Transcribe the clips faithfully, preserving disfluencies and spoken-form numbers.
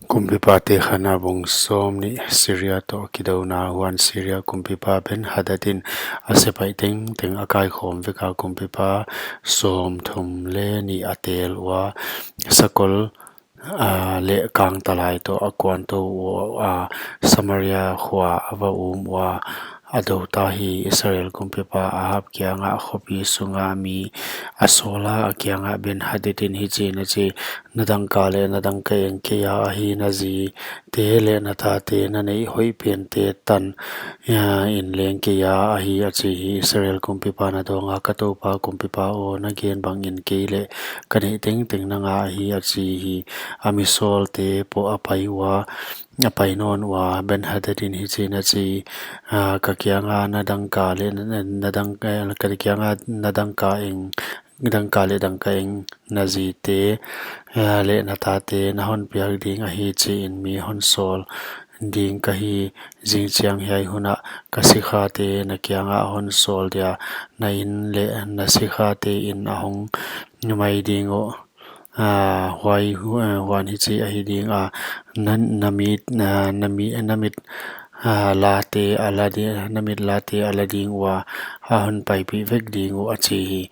Kumpipate Khanna bung sawmnih. Siria toh kidouna. Huan Siria kumpipa Ben-hadad in a sepaih tengteng a kaikhawm vek a, kumpipa sawmthum leh nih a tel ua, sakol, a, leh kangtalai toh a kuantou ua, Samaria khua a va um ua, a dou ta hi. Israel kumpipa Ahab kiangah khopi sunga mi a sawl a, a kiangah Ben-hadad in hichiin a chi: Na dangka leh na dangkaeng kei a, ahi, na zite leh na tate, na neih hoih pente tan, a, in leng kei a, ahi, a chi hi. Israel kumpipan a dawng a, Ka toupa kumpipa aw, na gen bangin kei leh ka neih tengteng nanga ahi, a chi hi. A mi sawlte pawh a pai ua, a pai nawn ua, Ben-hadad in hichiin a chi: A, ka kianga na dangka leh na, na dang, eh, ka kianga na dangkaeng, dangka leh dangkaeng, na zite, eh, leh na tate na hon piak ding ahi, chiin mi hon sawl ding ka hi. Zingchiang hiai hunah ka sikhate na kiangah a hon sawl dia, na in leh na sikhate in a hong mai ding uh. A, huai hu-, a, huan hichi ahi ding a, na, na mit, na, na mi, na mit, a, late a la di, na mit late a la ding ua, a hon paipih vek ding uh, a chi hi.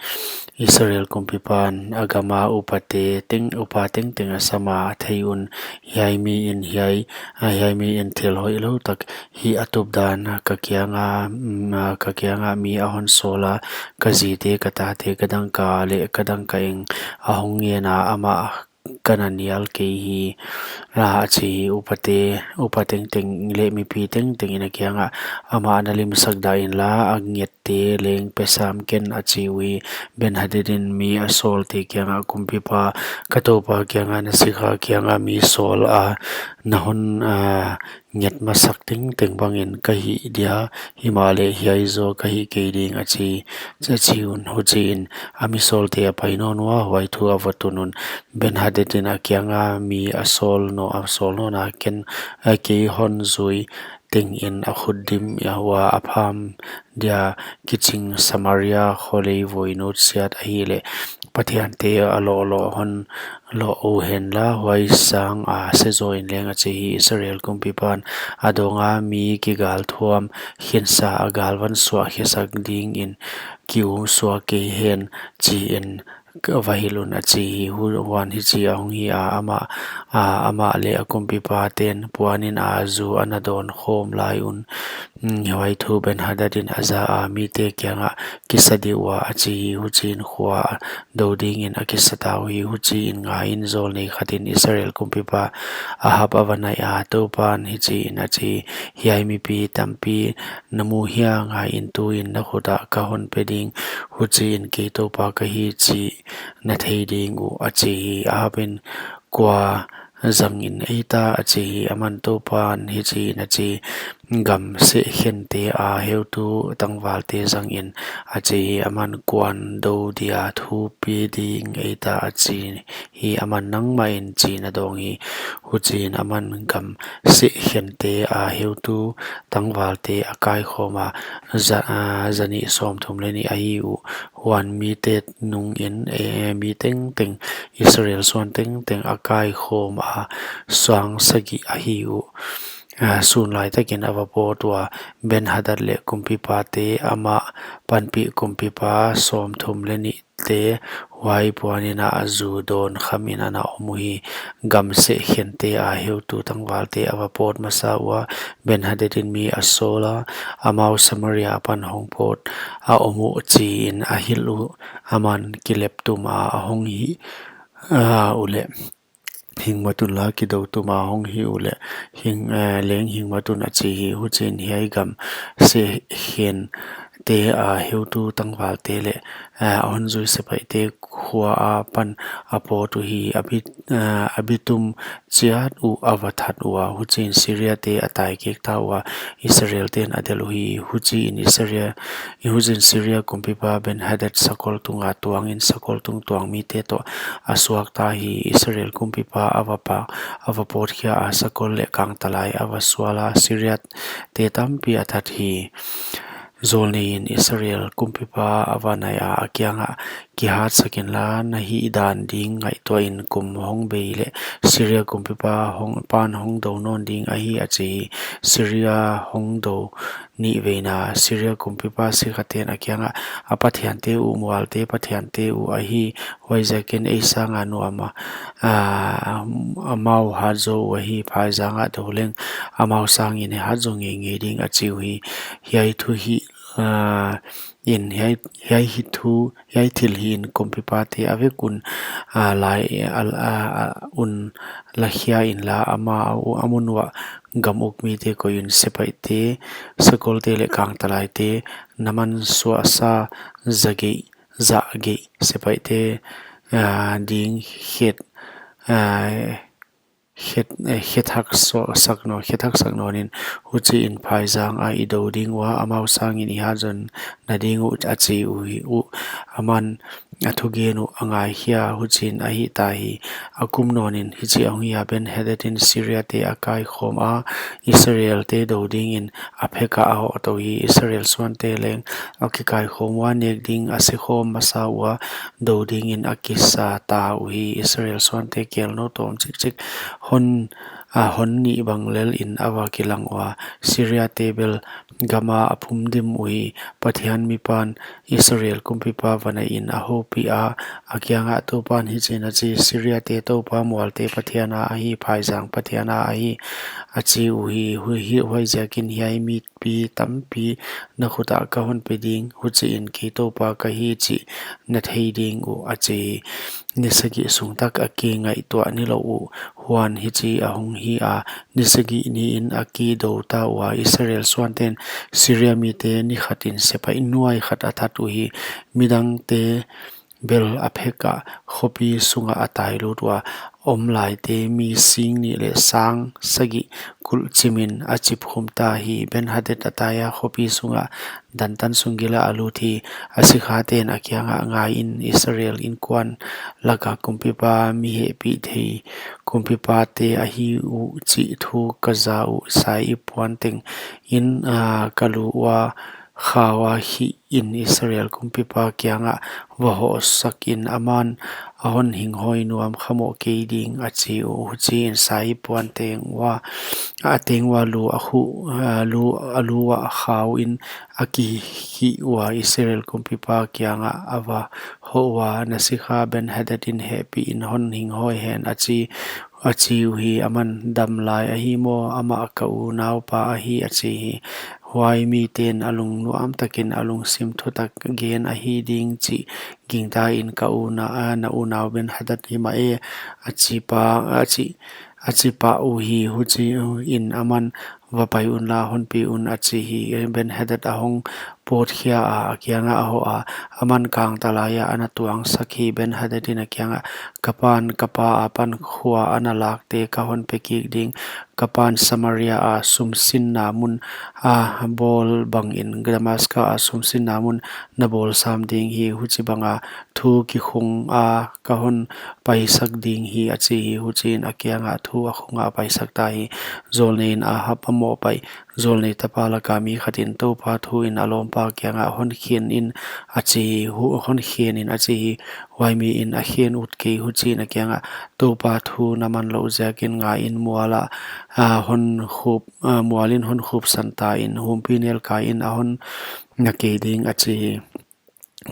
Israel kumpipan a gama upate teng, upa tengteng a sam a, a thei un, Hiai mi in hiai, a, hiai mi in thil hoihlou tak hi a tup dan, ka kianga, mm, a, ka kianga mi a hon sawl a, ka zite, ka tate, ka dangka leh ka dangkaeng a hong ngen a, amah ka na nial kei hi, a, a chi hi. Upate, upa tengteng leh mipi tengteng in a kiangah, Amah na limsak dah inla, a ngette leng pe sam ken, a chi uhi. Ben-hadad in mi a sawlte kiangah, Kumpipa, ka toupa kianga na sikha kianga mi sawl a, na hon, a, nget masak tengteng bangin ka hih dia, himahleh hiai zaw ka hih kei ding, a chi, a chi un. Huchiin a mi sawlte a pai nawn ua, huai thu a va tun un. Ben-hadad in a kianga mi a sawl nawn, a sawl nawn a, ken, a, kei hon zui tengin a khut dim ua, a pham dia kiching Samaria kholei vui nutsiat ahihleh, pathiante a loh loh hon loh uhenla, huai sanga se zaw in leng, a chi hi. Israel kumpipan a dawng a, Mi kigal thuam khinsa a galvan suah khiasak dingin ki um suak kei hen, chiin ka va hilh un, a chi hi. Hu-, huan hichi a hong hi a, amah, a, amah leh a kumpipaten puanin a zu a na dawn khawm lai un. Mm, huai thu Ben-hadad in a za a, mite kiangah kisa dih ua, a chi hi. Huchiin khua a dou dingin a kisa ta uhi. Huchiin ngaiin, zawlnei khatin Israel kumpipa Ahab a va naih a, Toupan hichiin a chi: Hiai mipi tampi na mu hia? Ngaiin, tuin na khut ah ka hon pe ding. Huchiin kei Toupa ka hi chih na thei ding uh, a chi hi. Ahab in, Kua zangin ei ta? a chi hi. Aman, Toupan hichiin a chi: Gam sehkhente a heutu tangvalte zangin, a chi hi. Aman, Kuan dou dia thupi ding ei ta? a chi hi. Aman, Nangmah in, chiin a dawng hi. Huchiin aman gam sehkhente a heutu tangvalte a kaikhawm a, za-, a, zanih sawmthum leh nih ahi uh. Huan mite nungin, e, mi tengteng, Israel suan tengteng a kaikhawm a, sang sagih ahi uh. A, sun laitakin a va pawt ua, Ben-hadad leh kumpipate, amah panpih kumpipa sawmthum leh nih te, huai puanin a zu dawn khamin a na om uhi. Gam sehkhente a heutu tangvalte a va pawt masa ua, Ben-hadad in mi a sawl a, amau Samaria apan hong pawt a om uh, chiin a hilh uh. Aman kilep tum a, a hong hih, a, uleh hing mat unla, kidou tum a hong hih uleh hing, eh, leng hing mat un, a chi hi. Huchiin hiai gam sehkhente a heutu tangvalte leh, eh, a hon zui sepaihte khua apan a pawt uhi. A bi, eh, a bi tum chiat uh a va that ua, huchiin Siriate a tai kik ta ua, Israelten a delh uhi. Huchiin Israel, huchiin Siria kumpipa Ben-hadad sakol tunga tuangin, sakol tung tuang mite toh a suak ta hi. Israel kumpipa a va pa, a va pawt khia a, sakol leh kangtalai a va sual a, Siriate tampi a that hi. Jawlnei in Israel kumpipa a va nai a, a kiangah, kihat sak inla, na hihdan ding ngaihtuah in, kum hong bei leh Syria kumpipa hong, pan hong dou nawn ding ahi, a chi hi. Syria hong dou nihveina. Syria kumpipa sikhaten a kiangah, a pathiante uh mualte pathiante uh ahi, huaiziakin ei sanga nuam a, a, amau hat zaw uh ahi, phaizang ah dou leng amau sangin hat zaw ngeingei ding, a chi uhi. Hiai thu hi, a, in hiai, hiai hi thu, hiai thil hi in kumpipate a vek un, a, lai, a, a, a, un lakhia inla, ama, a mun uah gam uk mite koih un, sepaihte, sakolte leh kangtalaite, na man suahsa zageih, zahgeih, sepaihte, a, ding khet, a, khet, eh, khet hak so-, sak nawn, khet hak sak nawn in, huchiin phaizang a i dou ding ua, amau sangin i hat zaw nading uh, a chi uhi uh. Aman a thugen uh a ngaikhia, huchiin a hihta hi. A kum nawn in hichi a hong hi a, Ben-hadad in Syriate a kaikhawm a, Israelte dou dingin a phek ah a hoh tou hi. Israel suante leng a kikaikhawm ua, nek ding a sikhawm masa ua, dou dingin a kisa ta uhi. Israel suante kelnou tawm chikchik hon, a hon nih bang lel in a va kilang ua, Syriate bel gam ah a phum dim uhi. Pathian mipan Israel kumpipa va nai in a houpih a, a kiangah, Toupan hichiin a chi, Syriate toupa mualte pathian a ahi, phaizang pathian a ahi, a chi uhi. Hu-, hi-, huaiziakin hiai mipi tampi na khut ah ka hon pe ding, huchiin kei Toupa ka hi chih na thei ding uh, a chi hi. Ni sagih sung tak a kingaihtuah nilouh uh, huan hichi a hong hi a, ni sagih niin a kidou ta ua. Israel suanten Syria mite ni khatin sepaih nuai khat a that uhi. Midangte bel a phek ah, khopi sungah a tailut ua, omlaite mi sing nih leh sang sagih kulh chimin a chipkhum ta hi. Ben-hadad a tai a, khopi sungah dantan sung gil ah a lut hi. A sikhaten a kiangah, Ngai in, Israel inkuan laka kumpipa, mi hehpihthei kumpipate ahi uh chih thu ka za uh. Sai-ip puan tengin, a, ka lu ua, khau a, Hih in, Israel kumpipa kiangah va hoh sak in, aman a hon hinghawi nuam kha mawk kei ding, a chi uh. Huchiin sai-ip puan teng ua, a teng ua lu a khu, a lu, a lu uah khau in a kihih ua, Israel kumpipa kiangah a va hoh ua, Na sikha Ben-hadad in hehpih in hon hinghawi hen, a chi, a chi uhi. Aman, Dam lai ahi maw, amah ka unaupa ahi, a chi hi. Huai miten a lungnuam takin a lungsim thutak gen ahi ding chih gingta in, Ka una, a, na unau Ben-hadad hi mah e, a chi pah, a chi, a chi pah uhi. Huchiin aman, Va pai unla, hon pi un, a chi hi. Ben-hadad a hong pawtkhia a, a kiangah a hoh a, aman kangtalai ah ana tuangsak hi. Ben-hadad in a kiangah, Ka pan, ka pa apan khua ana lakte ka hon pe kik ding. Ka pan Samaria a sumsinna mun a bawl bangin Damaska a sumsinna mun na bawl sam ding hi. Huchibanga thu kikhung a ka hon paisak ding hi, a chi hi. Huchiin a kiangah thu a khung a paisak ta hi. Jawlnei in Ahab a mohpaih, jawlnei tapa laka mi khatin Toupa thu in a lawmpa kiangah, Hon khen in, a chi hi. Hu-, hon khen in, a chi hi. Huai mi in a khen ut kei. Huchiin a kiangah, Toupa thu na man louh ziakin ngai in, mual ah, a, hon khup, a, mual in hon khupsan ta in, humpinelkai in a hon na kei ding, a chi hi.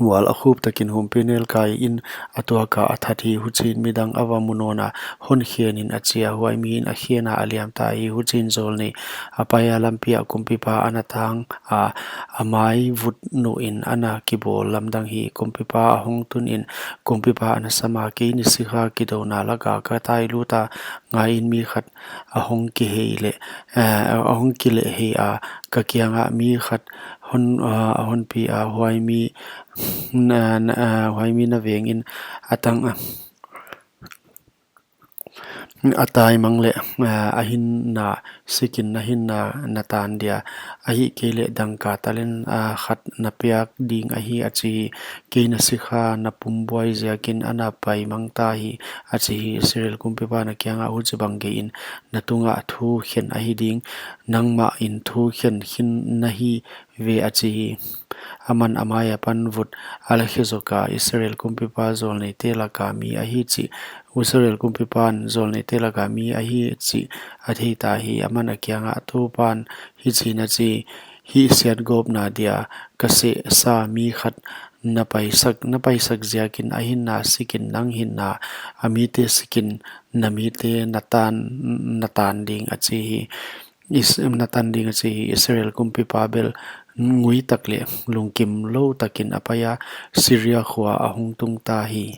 Mual a khup takin humpinelkai in a tuak a a that hi. Huchiin midang a va mu nawn a, Hon khen in, a chi a. Huai mi in a khen a, a liam ta hi. Huchiin jawlnei a pai a, lampi ah kumpipa ana tang a, a mai vut nuh in ana kibawl lamdang hi. Kumpipa a hong tun in, kumpipa ana sam a, Kei ni sikha kidouna laka ka tailut a, ngai in, mi khat a hong kihei leh, eh, a hong kilehhei a, ka kiangah, Mi khat hon, a, a hon pi a, huai mi na, na, a, huai mi na veng in a tang a, a taimang leh, a, a hinna sikin na hinna na tan dia, ahihkeileh dangka talent, a, khat na piak ding ahi, a chi hi. Kei na sikha na pumbuai ziakin a na paimang ta hi, a chi hi. Israel kumpipa'n a kiangah, Huchibang geihin na tungah thu khen ahi ding, nangmahin thu khen khin na hi ve, a chi hi. Aman a mai apan vut a la khe zok a, Israel kumpipa zawlneite laka mi ahi chih, Israel kumpipa'n zawlneite laka mi ahi chih a thei ta hi. Aman a kiangah, Toupa'n hichiin a chi, Hihsiatgawpna dia ka sehsa mi khat na paisak, na paisak ziakin a hinna sikin nang hinna, a mite sikin na mite na tan, na tan ding a chi hi. Is-, na tan ding a chi hi. Israel kumpipa bel ngui tak leh lungkimlou takin a pai a, Syria khua a hong tung ta hi.